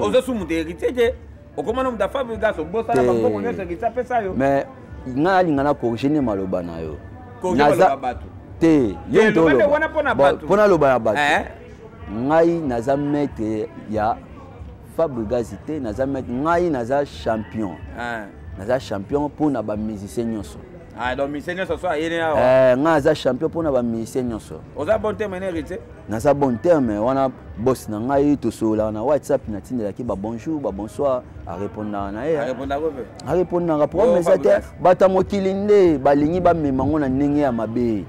Oza su moto Héritier te, okoma na moto ya Fabrigas, obosana bambongo nyonso Héritier apesa yo. Mais ngai nalinga na corriger nde maloba na yo. Bato. Te, yo moto oloba mpo naloba na bato. Ngai naza maître ya Fabrigas te, naza maître, ngai naza champion, naza champion mpona bamusicien nyonso. Donc musicien nyonso so ayeni awa? Ngai naza champion mpona bamusicien nyonso. Oza bon terme na Héritier? Naza bon terme wana, boss na ngai, tosololaka na WhatsApp, natindelaki babonjour, babonsoir, arépondaka na ye. Arépondaka. Problème eza te. Bato ya mokili nde balingi bamema ngo na ndenge ya mabe.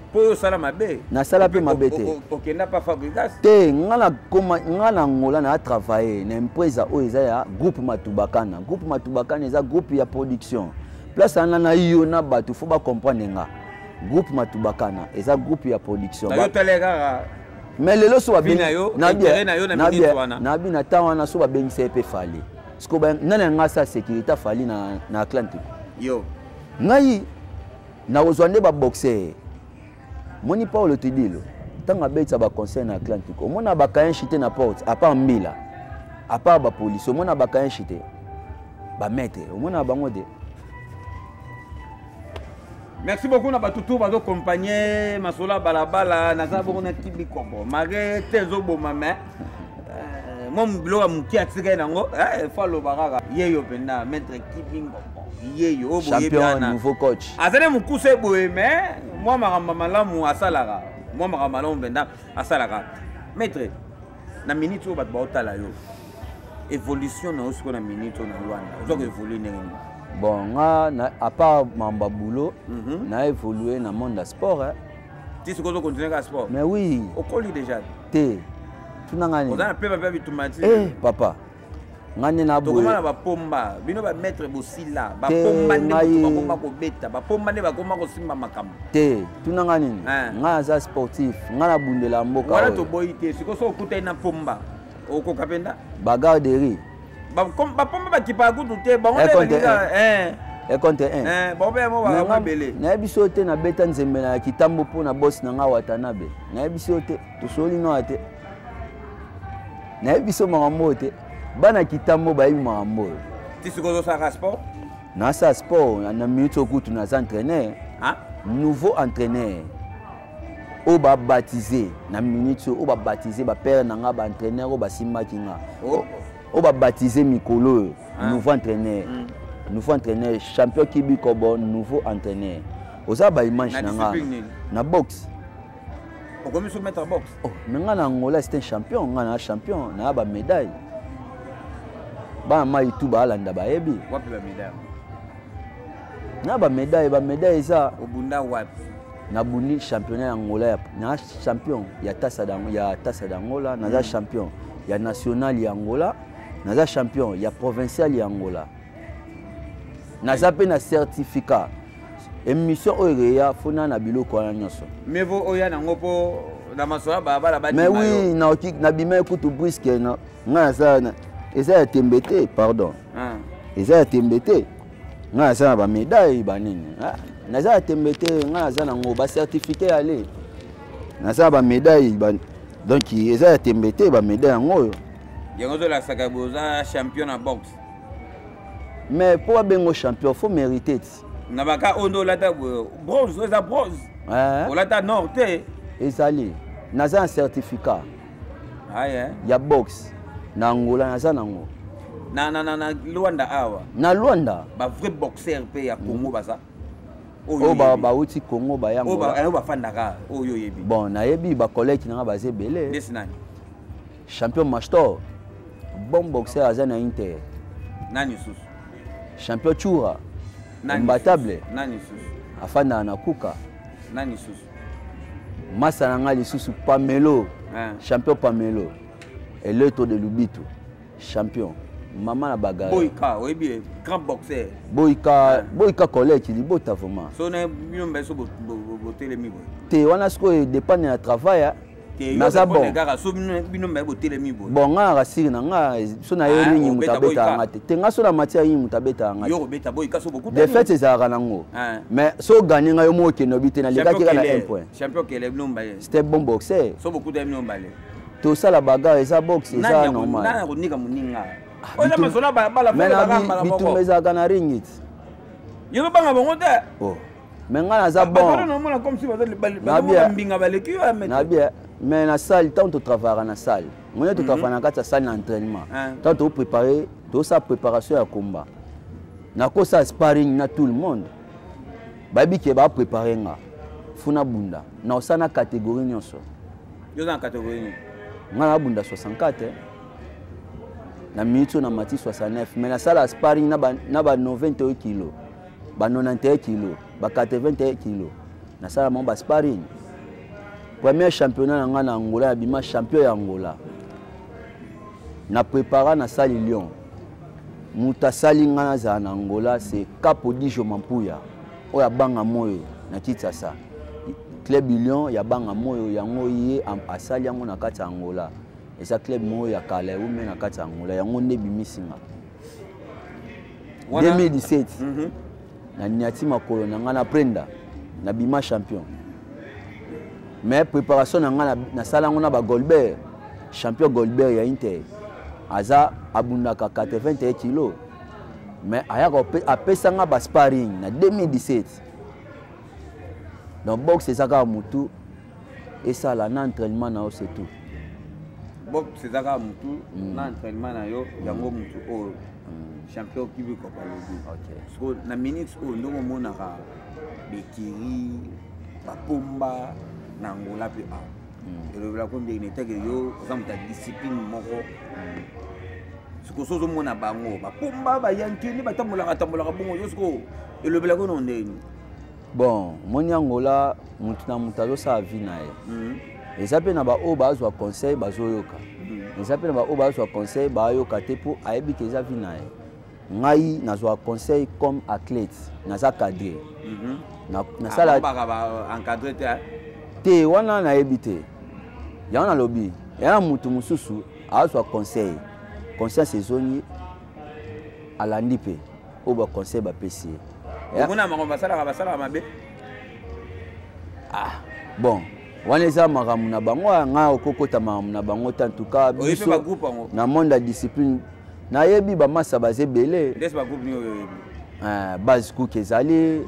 Mpo oyo osala mabe? Nasala mpe mabe te. Okenda pa Fabrigas? Te, nga nakoma, nga na Angola na travaille na Impresa oyo eza ya groupe Matubakana. Groupe Matubakana eza groupe ya production. Place wana na yo na bato faut bacomprendre nga. Groupe Matubakana eza groupe ya production. Mais lelo so nabi na temps wana, so babengisa ye mpe Fally, siko nani yanga asa sécurité afali na Atlantique? Yo. Ngai nakozwa nde baboxer. Moni Paulo Tudilo, ntango abetisa baconcert na Atlantique, omona bakayenshi te na porte, à part mbila, à part bapolisi, omona bakayenshi te, bamaître omona bango te. Merci beaucoup na bato tu bazokompagne masolo ya balabala. Naza bongo na Kibi Kombo mare te, ezoboma. Mais mwa biloko ya moke atikali nango, faut aloba kaka ye yo mpenza maître Kibi Ngombo, ye yo oyo boyebi wana. Nouveau coach. Azali mokuse boye, mais mwa makambo malamu asalaka, mwa makambo malamu mpenza asalaka. Maître, na minute oyo bato baotala yo, évolution na yo sikoyo na minute oyo na Lwanda, oza koévolue ndenge nini? Bon, nga na, à part mamba boulot, na évolué na monde ya sport, hein. Ti sikoyo ozocontinue kaka sport? Mais oui. Okoli déjà. Te. Tuna nga nini? Oza na pema mpe bitumba ti. Eh papa, nga nde na boye. Tokoma na bapomba, bino ba maître bosila, bapomba nde moto bakoma kobeta, bapomba nde bakoma kosimba makambo. Te, tuna nga nini? Nga naza sportif, nga nabundela mboka. Wana toboyi te, sikoyo soki okutani na pomba, okoka mpenza? Bagarderie. Bapomba bakipaka kutu te, bango nde balinga un contre un. Eh, bango mpe yango bakama ebele. Nayebi so te, nabeta nzembe na kitambo mpo na boss na nga Watanabe. Nayebi so te, tosoli noa te. Nayebi so makambo oyo te. Bana kitambo bayebi makambo oyo. Ti sikoyo ozosalaka sport? Nasala sport na minute oyo kutu naza entraîneur. Nouveau entraîneur. Oyo babaptize na minute oyo, oyo babaptize bapere na nga, baentraîneur oyo basimbaki nga. Oyo babaptize mikolo oyo, nouveau entraîneur. Nouveau entraîneur, champion Kibikobo, nouveau entraîneur. Oza ba image na nga. Na boxe. Okomi so maître boxe? Oh, mais nga na Angola c'est un champion, nga na champion, na ba médaille. Ba mai tout ba landa ba yebi. Wapi ba médaille? Na ba médaille, ba médaille eza. Obunda wapi? Nabundi championnat ya Angola, ya, na champion ya tassa d'Angola, ya tassa d'Angola, naza champion ya national ya Angola, naza champion ya provincial ya Angola. Naza pe na certificat. Émission oyo eya fona na biloko wana nyonso. Mais vo oya nango po na masola ba bala ba. Mais oui, na oki na bima kutu brusque na nga naza na eza ya tembe te, pardon. Eza ya tembe te. Nga naza na ba médaille ba nini. Naza ya tembe te, nga naza nango ba certificat aller. Naza na ba médaille ba, donc eza ya tembe te ba médaille yango oyo. Yango ozolakisaka boza champion na boxe. Mais pour bengo champion, faut mériter. Na baka oyo nde olata boye bronze, oyo eza bronze. Olata nord te. Ezali. Naza na certificat. Ya boxe na Angola naza nango. Na na na na Luanda awa. Na Luanda. Ba vrai boxeur pe ya Congo baza. Oyo ba bauti Congo ba yango. Oyo ba fandaka oyo yebi. Bon, nayebi ba collègue nanga baza ebele. Ndesi nani? Champion Mastor. Bon boxeur aza na Inter. Nani susu? Champion Chura. Imbattable. Nani susu? Afanda na Kuka. Nani susu? Masa na nga lisusu Pamelo. Champion Pamelo. Eleto de Lubito. Champion. Maman na bagarre. Boyka, oyebi grand boxeur. Boyka, Boyka collègue libota vraiment. So na bino mbeso bo bo telemi boy. Te wana siko dépend na travail. Naza bon. Kaka so bino mbe bo telemi boy. Bon nga rasiri na nga so na ye ringi muta beta nga te. Te nga so na matière ringi muta beta nga. Yo beta boyka so beaucoup. Défaite ezalaka nango. Mais so gagner nga yo mo okende obi te na lekaki kaka na 1 point. Champion kele bino mbaye. C'était bon boxeur. So beaucoup de bino mbaye. Tout ça la bagarre eza boxe eza normal. Nani akonika moninga? Oyo masola ba bala fo ba mbala moko. Bitumba ezalaka na ring it. Yo banga bango te. Oh. Mais nga naza bon. Bato na mona comme si baza ba mbinga baleki yo mais. Na bien. Mais na salle tant to travaillera na salle. Moi to travaille na kati ya salle na entraînement. Tant to préparer, to sa préparation ya combat. Na ko sa sparring na tout le monde. Babi ke ba préparer nga. Funa bunda. Na osana catégorie nyonso. Yo na catégorie nini? Nga na bunda 64. Na minute na mati 69, mais na sala sparring na ba na ba 91 kilos, ba 91 kilos, ba 81 kilos. Na sala mon ba sparring. Premier championnat na nga na Angola, na bima champion ya Angola. Na prépara na sali Lyon. Muta sali nga na za na Angola, c'est Capo Dijo Mampuya. Oya banga moyo na Kinshasa. Club Lyon ya banga moyo yango ye asali yango na kati ya Angola. Eza club moyo ya kala eume na kati ya Angola yango nde bimisinga. 2017 na niati makolo na nga na prenda na bima champion. Mais préparation na nga na sala yango na ba Goldberg, champion Goldberg ya Inter. Aza abundaka 81 kilos. Mais ayaka apesa nga ba sparring na 2017. Donc boxe eza kaka mutu esala na entraînement na yo c'est tout. Boxe eza kaka mutu na entraînement na yo yango mutu oyo champion Kibiko balobi. So na minute oyo ndongo monaka bekiri bapomba na Angola pe awa. Elobela ko ndenge neteke yo oza mutu ya discipline moko. Siko sozo mona bango bapomba bayankeni batambolaka tambolaka bongo yo siko elobela ko ndenge. Bon, moni Angola mutu na mutu azosala vie na ye. Eza pe na ba oyo bazwa conseil bazoyoka. Eza mpe na baoyo bazwa conseil, bayoka te mpo ayebi ke eza vie na ye. Ngai nazwa conseil comme athlète, naza cadré. Nasala encadré te. Te, wana nayebi te. Yango nalobi, ya na motu mosusu azwa conseil, conscience ezongi, alandi mpe oyo baconseil bapesi ye. Omona makambo basalaka, basalaka mabe. Ah bon, wana eza makambo na bango. Ngai okokota makambo na bango te. En tout cas, biso na monde ya discipline, nayebi bamasa baza ebele. Base Cook ezali,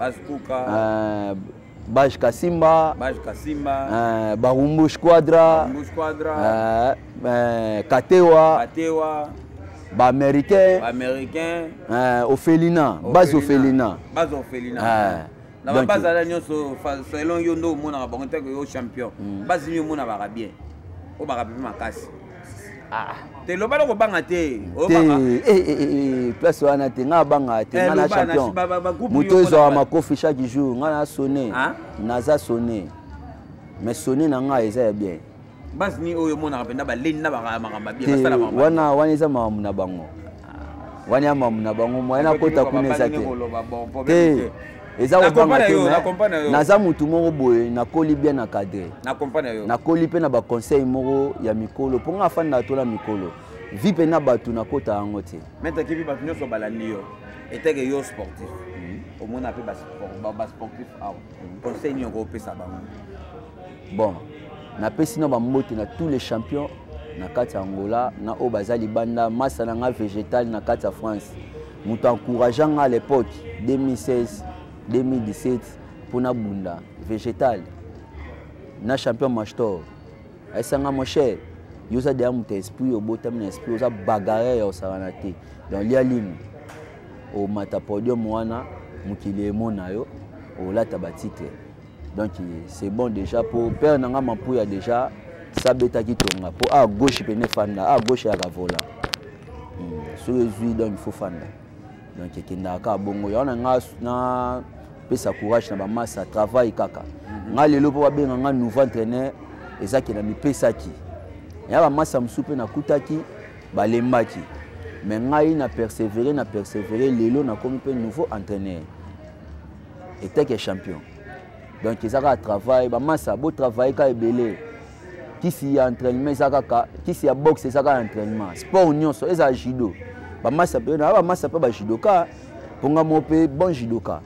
Bage Kasimba, Barumbu Squadra, Katewa, Baaméricain, Ophelina, base Ophelina. Base Ophelina. Na babazala nyonso, selon yo nde omonaka bango te, yo champion, base nini omona baka bien, oyo baka mpe makasi te? Loba, na kobanga te. Te, place wana te, ngai abangaka te. Ngai na champion, moto ezwaka makofi chaque jour. Ngai na sonne, naza sonne, mais sonne na ngai eza ya bien. Base nini oyo omonaka mpenza baleni na makambo bien? Wana, wana eza makambo na bango, wana ya makambo na bango. Moyen nakota kuna eza te. Te, eza kobanga te. Naza motu moko boye, nakoli bien na cadre, nakoli mpe na baconseil moko ya mikolo, mpo nga afandaka to na mikolo vi mpe na bato, nakota yango te. Maître Kibi, bato nyonso balandi yo eteke yo sportif, omona mpe basportif awa, conseil nini okopesa bango? Bon, napesi na bambote na tous les champions na kati ya Angola na oyo baza libanda. Masa na nga végétal na kati ya France, moto encourageant nga à l'époque 2016 2017 mpona bunda végétal na champion Mastor, ayesanga: "Mon cher, yo oza deya moto ya esprit, obotami na esprit, oza bagarre ya kosakana te. Donc lia lino, omata podium wana, mokili emona yo, olata batitre." Donc c'est bon déjà. Po père na nga Mampuya déjà sabetaki tonga po a gauche pene fanda, a gauche yaka vola soki ezwi, donc il faut fanda. Donc ekendaka kaka bongo. Yango na nga napesa courage na bamasa, travail kaka. Nga lelo mpo babenga nga nouveau entraîneur, ezaki na mipesaki ya bamasa mosusu mpe nakutaki balembaki, mais ngai na persévérer, na persévérer, lelo nakomi mpe nouveau entraîneur eteke champion. Donc eza kaka travail. Bamasa, botravaille kaka ebele. Kisi ya entraînement eza kaka kisi ya boxe, eza kaka entraînement. Sport nyonso, ezala judo, bamasa mpe na bamasa mpe bajudoka, mponga mo mpe bon judoka,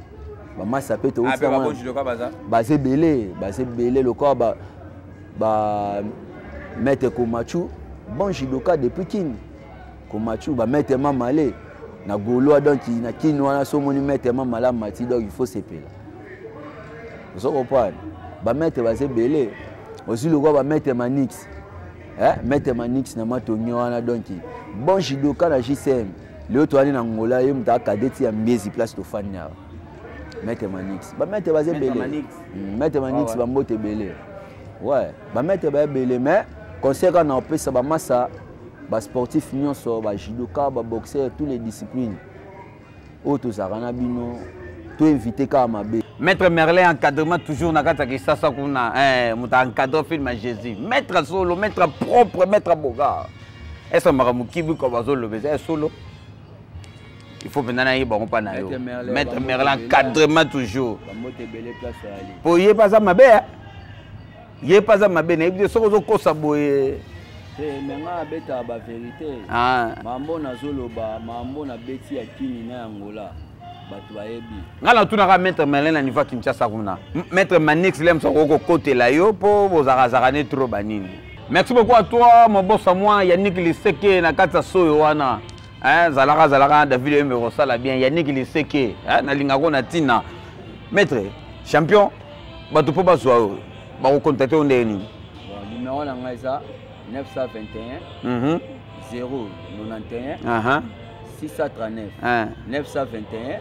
bamasa mpe baza ebele, baza ebele lokola ba maître Komachu, bon judoka depuis Kini. Komachu, bamaître Mamale na Gaulois, donc na Kini wana, so omoni maître Mamale amati, donc il faut sepela. Ozo comprendre? Bamaître baza ebele. Ozwi lokola bamaître Manix, eh? Maître Manix na Matongi wana, donc bon judoka na JCM. Lelo toyani na Ngola, ye moto akadeti ya Mbezi, place tofandi awa. Maître Manix, bamaître baza ebele. Maître Manix, bambote ebele. Ouais, bamaître baya ebele. Mais conseil kaka na opesa bamasa basportif nyonso, bajudoka, baboxeur, tous les disciplines oyo tozalaka na bino, toinvite kaka mabe. Maître Merlin, encadrement toujours na kati ya Kisasa kuna, eh, moto encadre film ya Jésus, maître solo, maître propre, maître boga ese makambo Kibi ko bazoloba eza ya solo. Il faut mpenza nayeba bango mpa na yo, maître Merlin, encadrement toujours, po ye mpe aza mabe, ye mpe aza mabe. Nayebi te soki ozokosa boye. Te, me ngai abetaka bavérité. Mambo nazoloba, mambo nabeti ya Kini na ya Ngola, bato bayebi. Ngai natunaka maître Merlin na niveau ya Kinshasa kuna, maître Manix Lems akoki kokotela yo mpo bozalakazaka ne trop banini. Merci beaucoup à toi, mon boss, à moi Yannick Liseke na kati ya soyo wana. Zalaka, zalaka David Oyembe, kosala bien. Yannick Liseke, nalingako na ntina. Maître champion, bato mpo bazwa oyo bakocontacte yo ndenge nini? Numéro na ngai eza 921 091 639. 921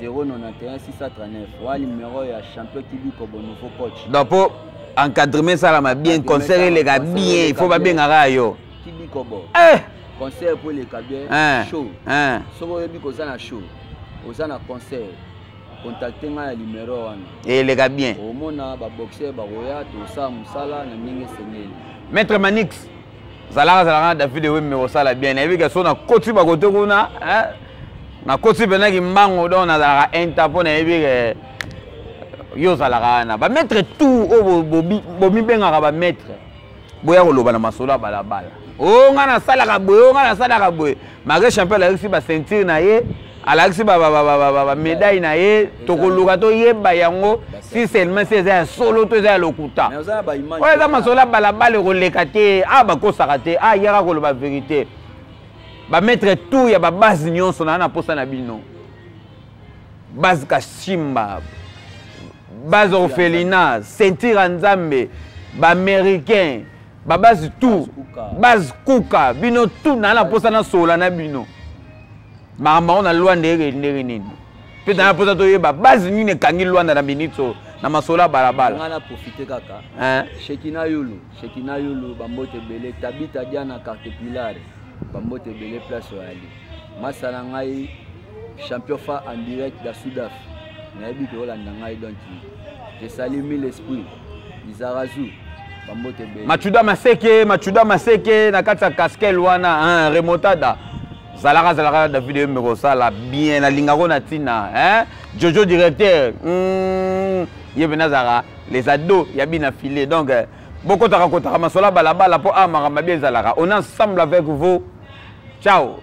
091 639, wa numéro ya champion Kibikobo, nouveau coach. Donc mpo encadrement esalama bien, concert eleka bien, il faut babengaka yo. Kibikobo, concert po eleka bien, show. Soki oyebi koza na show, oza na concert, contacte ngai na numéro wana. Eleka bien. Omona baboxer bakoya, tosala mosala na ndenge esengeli. Maître Manix. Zalaka zalaka na David Wembe kosala bien. Nayebi ke so nakoti bakote kuna, hein? Nakoti mpenza kimbango donc nazalaka inta mpo nayebi ke yo ozalaka wana. Ba maître tout oyo bomibengaka ba maître. Boya koloba na masolo ya balabala. Oh nga nasalaka boye, oh nga nasalaka boye. Malgré champion alakisi ba ceinture na ye, alakisi ba ba ba ba ba ba médaille na ye, tokoluka toyeba yango si seulement si eza ya solo to eza ya lokuta. Oyo eza masolo ya balabala ekoleka te, a bakosaka te, a yaka koloba vérité. Ba maître tout ya ba base nyonso na na posa na bino. Base Kashimba, base orphelinat, ceinture ya Nzambe, ba américain, ba base tout, base kuka, bino tout na na posa na sola na bino. Makambo yango na Luanda eke ndenge nini? Mpe na posa toyeba base nini ekangi Luanda na minute oyo na masolo ya balabala. Nga na profiter kaka. Hein? Shekina Yulu, Shekina Yulu, bambote ebele, Tabita Diana Cartepilar, bambote ebele place oyali. Masa na ngai champion fa en direct da Sudaf. Nayebi ke olanda ngai donc je salue mille esprits. Lizarazu bambote ebele. Machuda Maseke, Machuda Maseke na kati ya casquel wana, hein, remontada. Zalaka zalaka David Yembe kosala bien nalingako na ntina, hein? Jojo directeur, ye mpe nazalaka les ados ya bina filet donc bokotaka kotaka masolo ya balabala mpo awa makambo mabe ezalaka. On est ensemble avec vous. Ciao.